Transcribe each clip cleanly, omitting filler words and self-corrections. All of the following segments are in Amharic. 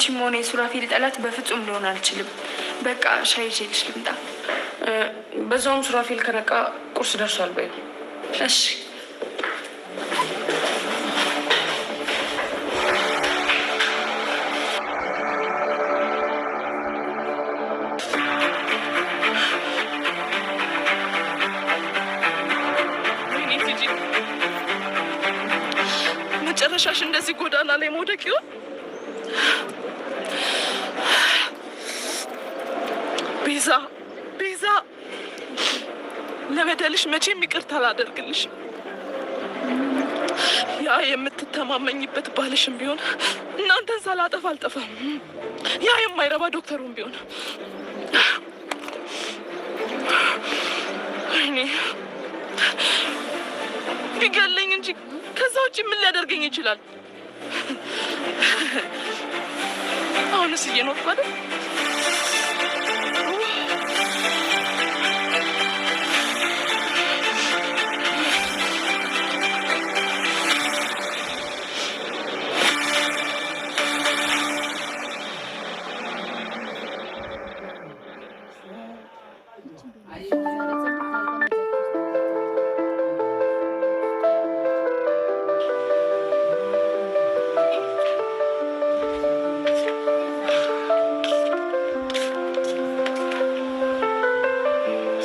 የአንቺም ሆነ የሱራፌል ጠላት በፍጹም ልሆን አልችልም። በቃ ሻይ ይዤልሽ ልምጣ። በዛውም ሱራፌል ከነቃ ቁርስ ደርሷል በይው። እሺ። ወይኔ ቲጂ፣ መጨረሻሽ እንደዚህ ጎዳና ላይ መውደቅ ይሆን? ቤዛ፣ ቤዛ፣ ለበደልሽ መቼም ይቅርታ አላደርግልሽም። ያ የምትተማመኝበት ባልሽም ቢሆን እናንተን ሳላጠፋ አልጠፋም። ያ የማይረባ ዶክተሩም ቢሆን፣ ወይኔ ቢገለኝ እንጂ ከዛ ውጭ ምን ሊያደርገኝ ይችላል? አሁንስ እየኖርኩ አይደል?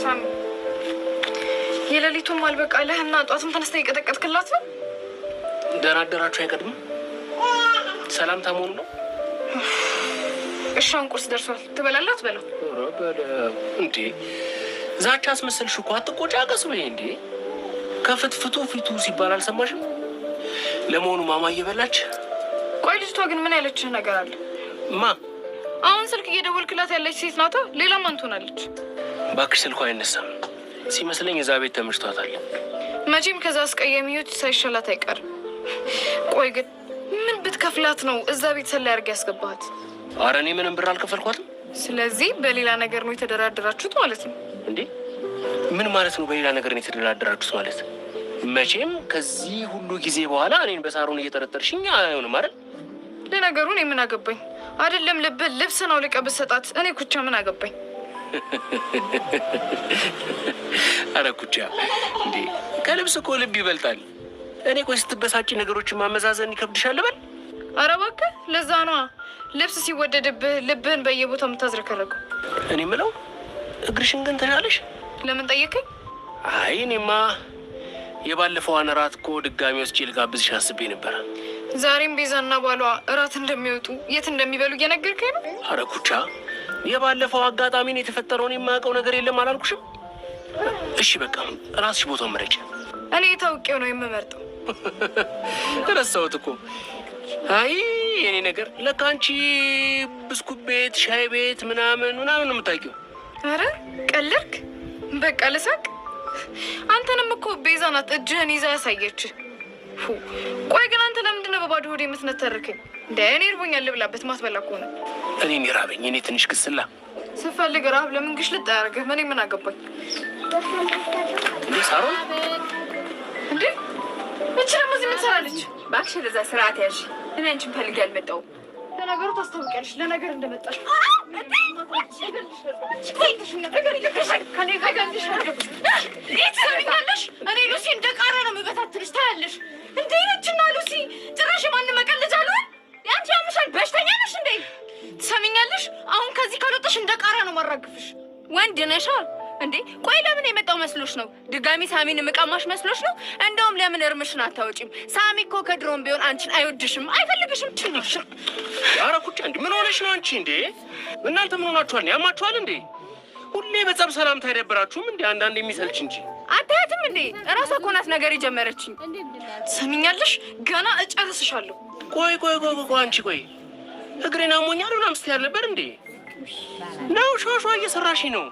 ሳሚ፣ የሌሊቱም አልበቃለህ እና ጧትም ተነስተህ የቀጠቀጥክላት ነው። ደህና አደራችሁ አይቀድምም? ሰላምታ መሆኑ ነው። እሺ አሁን ቁርስ ደርሷል። ትበላለህ አትበላም? ኧረ በለው እንዴ! ዛቻ አስመሰልሽ እኮ። አትቆጫ፣ ቀስ በይ እንዴ። ከፍትፍቱ ፊቱ ሲባል አልሰማሽም? ለመሆኑ ማማ እየበላች? ቆይ ልጅቷ ግን ምን ያለችህ ነገር አለ? ማ? አሁን ስልክ እየደወልክላት ያለች ሴት ናታ። ሌላ ማን ትሆናለች? እባክሽ ስልኳ አይነሳም ሲመስለኝ እዛ ቤት ተመችቷታል። መቼም ከዛ አስቀያሚ ህይወት ሳይሻላት አይቀርም። ቆይ ግን ምን ብትከፍላት ነው እዛ ቤት ሰላይ አድርገህ ያስገባሃት? አረ እኔ ምንም ብር አልከፈልኳትም። ስለዚህ በሌላ ነገር ነው የተደራደራችሁት ማለት ነው። እንዴ ምን ማለት ነው? በሌላ ነገር ነው የተደራደራችሁት ማለት? መቼም ከዚህ ሁሉ ጊዜ በኋላ እኔን በሳሮን እየጠረጠርሽኝ አይሆንም አይደል? ለነገሩ እኔ ምን አገባኝ? አይደለም ልብህ ልብስ ነው ልቀ ብትሰጣት እኔ ኩቻ ምን አገባኝ? አረ ኩቻ እንዴ፣ ከልብስ እኮ ልብ ይበልጣል። እኔ ቆይ ስትበሳጭ ነገሮችን ማመዛዘን ይከብድሻል ልበል? ኧረ እባክህ ለዛ ነዋ ልብስ ሲወደድብህ ልብህን በየቦታው የምታዝረከረገው። እኔ የምለው እግርሽን ግን ተሻለሽ? ለምን ጠየቀኝ? አይ እኔማ የባለፈዋን እራት እኮ ድጋሚ ወስጄ ልጋብዝሽ አስቤ ነበር። ዛሬም ቤዛና ባሏ እራት እንደሚወጡ የት እንደሚበሉ እየነገርከኝ ነው? አረ ኩቻ፣ የባለፈው አጋጣሚን የተፈጠረውን የማያውቀው ነገር የለም አላልኩሽም? እሺ በቃ ራስሽ ቦታውን ምረጭ። እኔ ታውቄው ነው የምመርጠው። ረሳሁት እኮ። አይ የኔ ነገር ለካ አንቺ ብስኩት ቤት፣ ሻይ ቤት ምናምን ምናምን ነው የምታውቂው። አረ ቀለድክ። በቃ ልሳቅ። አንተንም እኮ ቤዛ ናት እጅህን ይዛ ያሳየች። ቆይ ግን አንተ ለምንድን ነው በባዶ ሆድ የምትነተርከኝ? እንደ እኔ እርቦኛል ልብላበት። ማትበላ ከሆነ እኔን የራበኝ እኔ ትንሽ ግስላ ስፈልግ ረሀብ ለምን ግሽልጥ አያደርግህ? እኔ ምን አገባኝ እንዴ ሳሮን እንዴ? እቺ ደግሞ እዚህ ምን ትሰራለች? እባክሽ ለዛ ስርዓት ያዥ። እኔ አንቺን ፈልጌ አልመጣሁም። ለነገሩ ታስታውቂያለሽ፣ ለነገር እንደመጣሽ። ትሰሚኛለሽ? እኔ ሉሲ እንደ ቃሪያ ነው የምበታትንሽ። ታያለሽ እንዴ ነችና ሉሲ ጭራሽ የማን መቀለጃ አልሆን። ያንቺ ያምሻል። በሽተኛ ነሽ እንዴ? ትሰሚኛለሽ? አሁን ከዚህ ካልወጣሽ እንደ ቃሪያ ነው ማራግፍሽ። ወንድ ነሻ እንዴ? ቆይ ለምን የመጣው መስሎሽ ነው? ድጋሚ ሳሚን ምቀማሽ መስሎሽ ነው? እንደውም ለምን እርምሽን አታወጪም? ሳሚ እኮ ከድሮም ቢሆን አንቺን አይወድሽም፣ አይፈልግሽም። ትንሽ ኧረ ኩቻ፣ እንዴ ምን ሆነሽ ነው አንቺ? እንዴ እናንተ ምን ሆናችኋል? ያማችኋል እንዴ? ሁሌ በጸብ ሰላምታ አይደብራችሁም እንዴ? አንዳንድ የሚሰልች እንጂ። አታያትም እንዴ? እራሷ እኮ ናት ነገር የጀመረችኝ። ትሰሚኛለሽ? ገና እጨርስሻለሁ። ቆይ ቆይ ቆይ ቆይ አንቺ ቆይ እግሬን አሞኛል ምናምን ስትይ አልነበር እንዴ? ነው ሿሿ እየሰራሽ ነው።